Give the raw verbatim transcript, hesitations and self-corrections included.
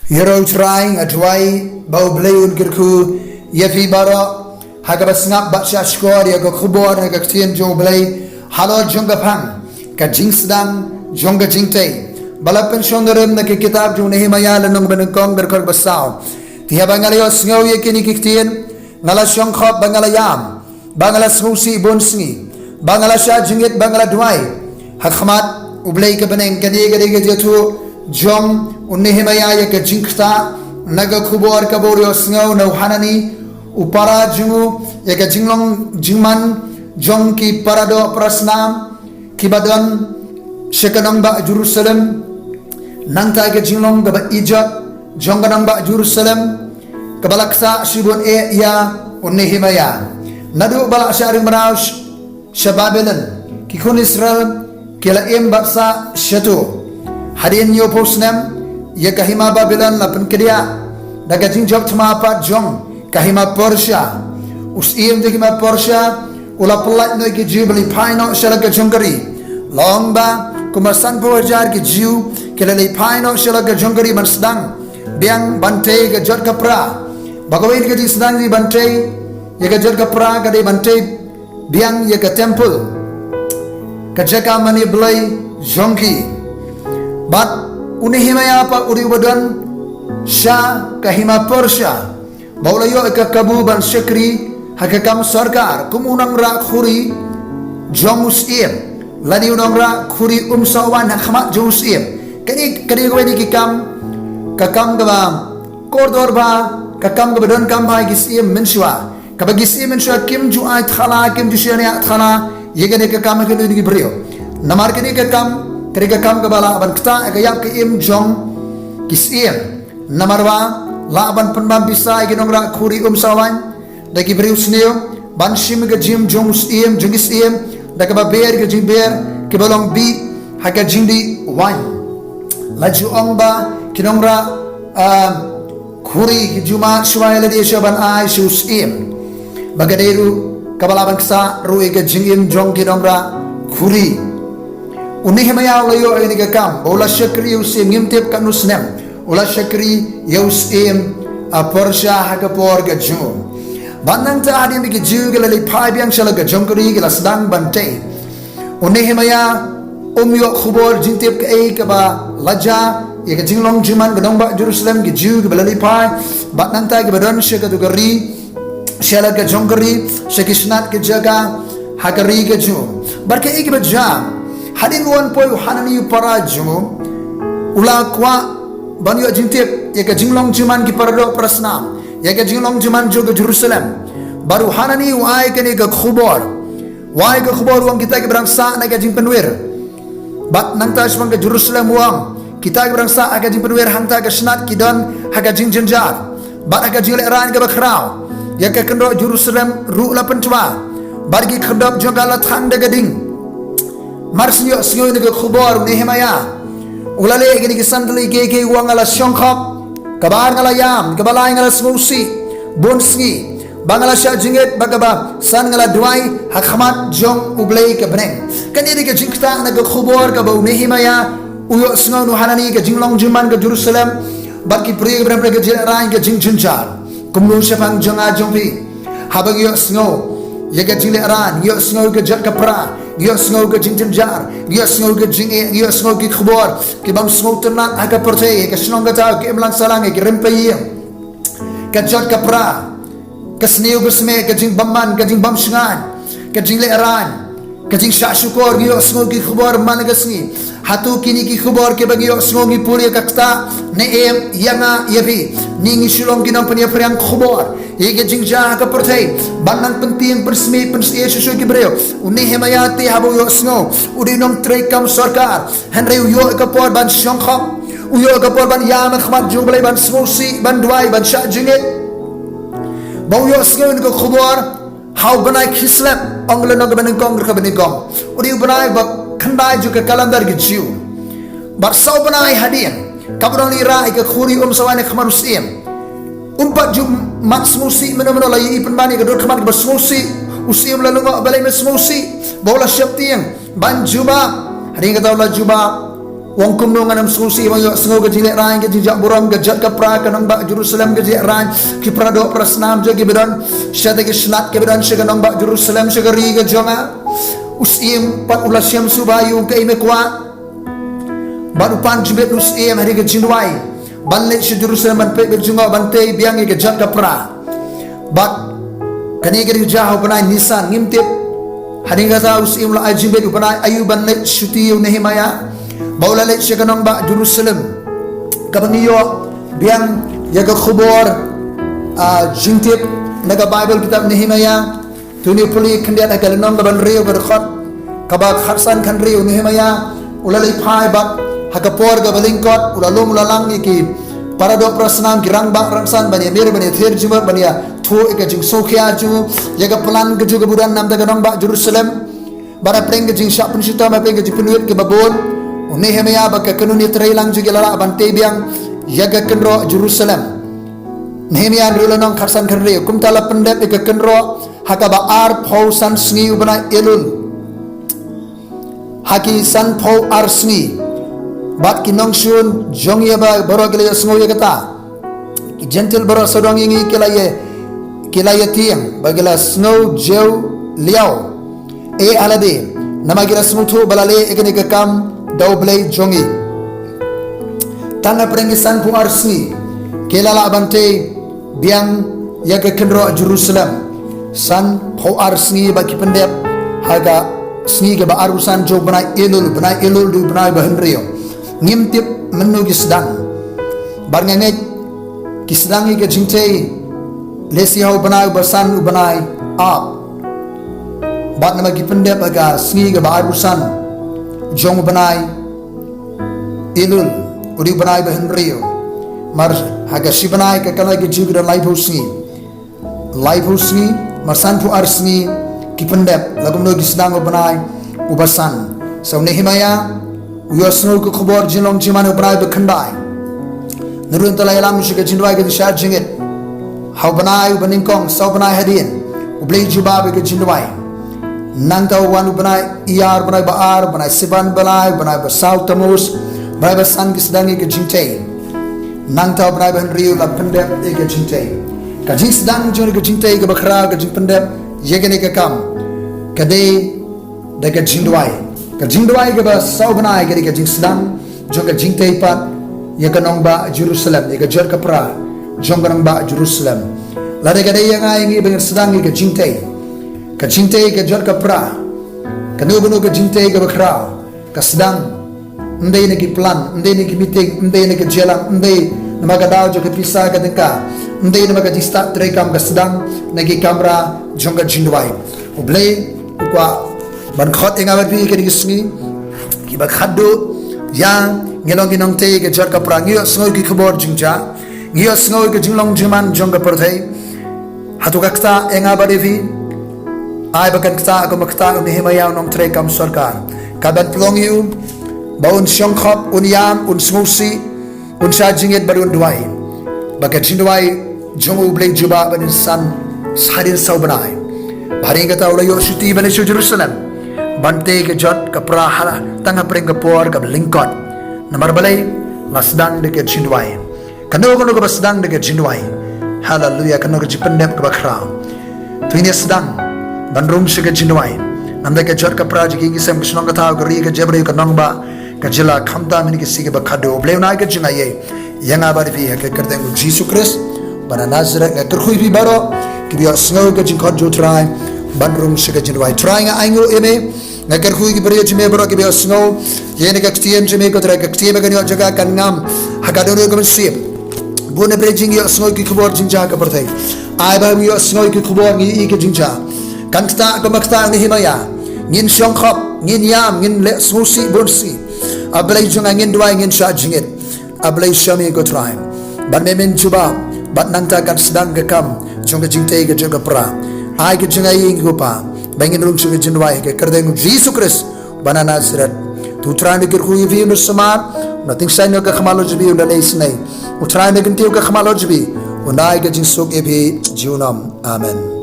Ïaroh U Trai, nga duwai ba U Blei un kyrkhu ïa phi baroh ha kaba sngap bad shah shkor ïa ka khubor na ka ktien jong U Blei halor jong ka phang ka jingsdang jong ka jingtei ba la pynshong nongrim na ka kitab jong u Nehemaïah lynnong ba nyngkong, dkhot ba saw. Te haba nga la ïohsngew ïa kine ki ktien, nga la shongkhop bad nga la ïam, bad nga la sngewsih bun sngi, bad nga la shah jingngeit bad nga la duwai ha khmat U Blei ka bneng. Kane ka dei ka jingïathuh jong u Nehemaïah ïa ka jingktah na ka khubor kaba u la ïohsngew na u Hanani u para jong u, ïa ka jinglong jingman jong ki paradoh parasnam kiba don sha ka nongbah Jerusalem. Nangta ka jinglong kaba ijot jong ka nongbah Jerusalem kaba la ktah shibun eh ïa u Nehemaïah. Naduh ba la shah ring mraw sh-, sha Babilon, ki khun Israel ki la im bad sah shato. Hadien hynñiewphew snem, ïa ka hima Babilon la pynkdiah da ka jingjop thma pat jong ka hima Persia. U syiem jong ka hima Persia u la pyllait noh ïa ki Jiw ban leit phai noh sha la ka jong ka ri. Long ba kumba sanphew hajar ki Jiw ki la leit phai noh sha la ka jong ka ri ban sdang biang ban tei ka jot ka pra. Ba kawei na ka jingsdang jong ki ban tei ïa ka jot ka pra ka dei ban tei biang ïa ka temple, ka jaka mane Blei jong ki. Bad u Nehemaïah pat u dei uba don sha ka hima Persia, ba u la ïoh ïa ka kabu ban shakri ha ka kam sorkar kum u nongrah khuri jong u syiem, lane u nongrah khuri um sawaiñ ha khmat jong u syiem. Kane, kane kawei na ki kam, ka kam kaba kordor bha, ka kam kaba donkam bha ïa ki syiem mynshuwa. Kaba ki syiem mynshuwa kim ju ai thala, kim ju shaniah thala ïa kane ka kam ha kine ki briew. Namar kane ka kam ka dei ka kam kaba lah ban ktah ïa ka ïap ka im jong ki syiem. Namar ba lah ban pynbam pisa ïa ki nongrah khuri um sawaiñ da ki briew sniew ban shim ka jingim jong u syiem, jong ki syiem, da kaba ber ka jingber kiba long bih ha ka jingdih waiñ. La ju ong ba ki nongrah, ah, khuri ki ju mad shuwa ïa lade shuwa ban ai sha u syiem. Ba ka dei ruh kaba lah ban ktah ruh ïa ka jingim jong ki nongrah khuri. U Nehemaïah u la ïoh ïa kane ka kam ba u la shakri ïa u syiem, ngim tip katno snem u la shakri ïa u syiem, ah, Persia ha ka por ka jong u. Bad nangta hadien ba ki Jiw ki la leit phai biang sha la ka jong ka ri, ki la sdang ban tei, u Nehemaïah um ïoh khubor jingtip kaei kaba la jia ïa ka jinglong jingman ka nongbah Jerusalem, ki Jiw kiba la leit phai bad nangta kiba don sha kato ka ri, sha la ka jong ka ri, sha ki shnat ki jaka ha ka ri ka jong u. Bad kaei kaba jia, hadien ba u wan poi u Hanani u para jong u, u la kwah ban ïoh jingtip ïa ka jinglong jingman ki paradoh parasnam, ïa ka jinglong jingman jong ka Jerusalem. Bad u Hanani u ai kane ka khubor, u ai ka khubor u ong kita kiba dang sah na ka jingpynwir. Bad nangta shaphang ka Jerusalem u ong, kita kiba dang sah ha ka jingpynwir hangta ka shnat ki don ha ka jingjynjar bad ha ka jinglehraiñ kaba khraw. Ïa ka kynroh Jerusalem ruh la pyntwa bad ki khyrdop jong ka la thang da ka ding. Mar shu ïohsngew ïa kane ka khubor u Nehemaïah u la leh ïa kine ki san tylli kiei kiei, u ong, nga la shongkhop, kaba ar nga la ïam, kaba lai nga la sngewsih bun sngi, ba nga la shah jingngeit, bad kaba san nga la duwai ha khmat jong U Blei ka bneng. Kane dei ka jingktah na ka khubor kaba u Nehemaïah u ïohsngew na u Hanani, ka jinglong jingman ka Jerusalem bad ki briew kiba don ha ka jinglehraiñ, ka jingjynjar. Kumno shaphang jong nga jong phi? Haba ngi ïohsngew ïa ka jinglehraiñ, ngi ïohsngew ïa ka jot ka pra, ngi ïohsngew ïa ka jingjynjar, ngi ïohsngew ïa ka jingeh, ngi ïohsngew ïa ki khubor ki bym sngewtynnat ha ka pyrthei, ha ka shnong ka thaw, ka imlang sahlang, ha ka rympei ïing, ka jot ka pra, ka sniew ka smeh, ka jingbymman, ka jingbymshngaiñ, ka jinglehraiñ, ka jingshah shukor, ngi ïohsngew ki khubor man la ka sngi. Hato kine ki khubor kiba ngi ïohsngew ngi pule ïa ka ktah ne em ïa nga ïa phi? Ne ngi shu long ki nongpynïaphriang khubor ïa ka jingjia ha ka pyrthei ban nang pyntieng pynsmit pynsyier shuh shuh ki briew? U Nehemaïah te haba u ïohsngew, u dei u nongtrei kam sorkar, hynrei u ïoh ïa ka por ban shongkhop, u ïoh ïa ka por ban ïam ha khmat jong U Blei, ban sngewsih, ban duwai, ban shah jingngeit. Ba u ïohsngew ïa ka khubor ha u bnai Kislev, ong ka lynnong kaba nyngkong, dkhot kaba nyngkong. U dei u bnai ba khyndai jong ka calendar ki Jiw. Bad saw bnai hadien kaba u dang leit rah ïa ka khuri um sawaiñ ha khmat u syiem, um pat ju mad sngewsih mynno mynno, la ïohi pynban ïa ka dur khmat kaba sngewsih. U syiem u la lyngngoh balei me sngewsih, ba u la sheptieng ban jubab. Hadien kata u la jubab, Ong kumno ngan ym sngewsih ban ïohsngew ka jinglehrain, ka jingjah burom, ka jot ka pra, ka nongbah Jerusalem, ka jinglehrain, ki paradoh parasnam jong ki ba don sha ki shnat, ki ba don sha ka nongbah Jerusalem, sha ka ri ka jong nga. U syiem pat u la shem suba ïa u, kaei me kwah. Bad u pan jingbieit u syiem ha ri ka jingduwai ban leit sha Jerusalem, ban peit bad jngoh, ban tei biang ïa ka jot ka pra. Bad kane ka dei ka jia ha u bnai Nisan, ngim tip. Hadien kata u syiem u la ai jingbeit u bnai aïu ban leit shuti ïa u Nehemiah. Ba u la leit sha ka nongbah Jerusalem. Kaba ngi ïoh biang ïa ka khubor, ah, jingtip na ka Baibl kitab Nehemiah. To ngin pule khyndiat ha ka lynnong kaba hynriew, ka dkhot kaba khatsan khathynriew. Nehemiah u la leit phai bad ha ka por kaba lyngkot u la lum u la lang ïa ki paradoh parasnam, ki rangbah rangsan, ban ïamir, ban ïathir jingmut, ban ïathuh ïa ka jingsngewkhia jong u ïa ka plan ka jong u kaba u don na ka bynta ka nongbah Jerusalem. Bad hapdeng ka jingshah pynshitom, hapdeng ka jingpynwit kaba bun, u Nehemiah bad ka kynhun ïatreilang jong ki la lah ban tei biang ïa ka kynroh Jerusalem. Nehemiah hynriew lynnong, khatsan khathynriew. Kumta la pyndep ïa ka kynroh ha kaba arphew san sngi u bnai Elul, ha ki sanphew ar sngi. Bad ki nongshun jong ïa ba baroh ki la ïohsngew ïa kata. Ki Jentil baroh sawdong ïa ngi ki la ïa, ki la ïatieng bad ki la sngew jew liaw, eh, ha lade, namar ki la sngewthuh ba la leh ïa kane ka kam da U Blei jong ngi. Tang hapdeng ki sanphew ar sngi ki la lah ban tei biang ïa ka kynroh Jerusalem. Sanphew ar sngi ba ki pyndep ha ka sngi kaba arphew san jong u bnai Elul, bnai Elul dei u bnai ba hynriew. Ngim tip mynno ki sdang. Bad nga ngeit ki sdang ïa ka jingtei lehse ha u bnai uba san, u bnai Ab. Bad namar ki pyndep ha ka sngi kaba arphew san jong u bnai Elul, u dei u bnai ba hynriew. Mar ha ka shi bnai ka kane ka jing ka don laiphew sngi. Laiphew sngi, mar sanphew ar sngi ki pyndep, la kumno ki sdang u bnai uba san. Sa u Nehemiah u ïohsngew ka khubor jinglong jingman u bnai ba khyndai. Naduh mynta la ïalam sha ka jingduwai ka jingshah jingit. Ha u bnai uba nyngkong, saw bnai hadien, U Blei u jubab ïa ka jingduwai. Nangta u wan u bnai Iyar, bnai ba ar, bnai Siban ba lai, bnai ba saw Tammuz, bnai ba san ki sdang ïa ka jingtei. Nangta u bnai ba hynriew la pyndep ïa ka jingtei. Ka jingsdang jong ka jingtei kaba khraw, ka jingpyndep ïa kane ka kam, ka dei da ka jingduwai. Ka jingduwai kaba saw bnai ka dei ka jingsdang jong ka jingtei pat ïa ka nongbah Jerusalem, ïa ka jot ka pra jong ka nongbah Jerusalem. Lada ka dei ïa nga ïa ngi ba ngin sdang ïa ka jingtei, ka jingtei ka jot ka pra, kano kano ka jingtei kaba khraw, ka sdang. Ym dei na ki plan, ym dei na ki meeting, ym dei na ka jingïalang, ym dei namar ka daw jong ka pisa ka tyngka, ym dei namar ka jingstad treikam, ka sdang na ki kamra jong ka jingduwai. U Blei u kwah ban khot ïa nga bad phi ha kine ki sngi kiba khatduh ïa ngi long ki nongtei ka jot ka pra. Ngi ïohsngew ki khubor jingjia, ngi ïohsngew ka jinglong jingman jong ka pyrthei. Hato ka ktah ïa nga bad ïa phi? Ai ba kan ktah kum ba ktah u Nehemiah u nongtreikam sorkar. Ka ban pynlong ïa u ba un shongkhop, un ïam, un sngewsih, un shah jingit bad un duwai. Ba ka jingduwai jong u Blei jubab ban san hadien saw bnai. Ba hadien kata u la ïoh shuti ban ïashu Jerusalem ban tei ka jot ka pra ha tang hapdeng ka por kaba lyngkot. Namar balei? La sdang da ka jingduwai. Kano kano kaba sdang da ka jingduwai. Haleluya, kano ka jingpyndep kaba khraw. To ngin ïa sdang ban rung sha ka jingduwai. Namar ka jot ka pra jong ki, ki sem, ka shnong, ka thaw, ka ri, ka jaitbynriew, ka nongbah, ka jylla, khamtam ha kine ki sngi kiba khatduh. U Blei un ai ka jingaiei ïa nga bad ïa phi ha ka kyrteng u Jisu Khrist ba na Nasareth. Nga kyrkhu ïa phi baroh kiba ïohsngew ka jingkhot jong u Trai ban rung sha ka jingduwai. Trai, nga ainguh ïa me. Nga kyrkhu ïa ki briew jong me baroh kiba ïohsngew ïa kane ka ktien jong me, ko Trai, ka ktien ba kan ïoh jaka kan ngam ha ka dohnud ka mynsiem. Bun na briew jong ngi ïohsngew ki khubor jingjia ha ka pyrthei. Ai ba ngi ïohsngew ki khubor, ngi ïohi ka jingjia. Kan ktah kum ba ktah u Nehemiah. Ngin shongkhop, ngin ïam, ngin leh sngewsih bun sih. A Blei jong nga, ngin duwai, ngin shah jingit. A Blei, shah me, ko Trai. Bad me men jubab bad nangta kan sdang ka kam jong ka jingtei ka jot ka pra. Ai ka jingaiei ïa ngi, ko Pa, ba ngin rung sha ka jingduwai ha ka kyrteng u Jisu Khrist ba na Nasareth. To u Trai un da kyrkhu ïa phi, un da sumar, un da tyngshaiñ noh ka khmat lok jong phi, un da leh isynei. U Trai un da kyntiew ka khmat lok jong phi, un da ai ka jingsuk ïa phi junom. Amen.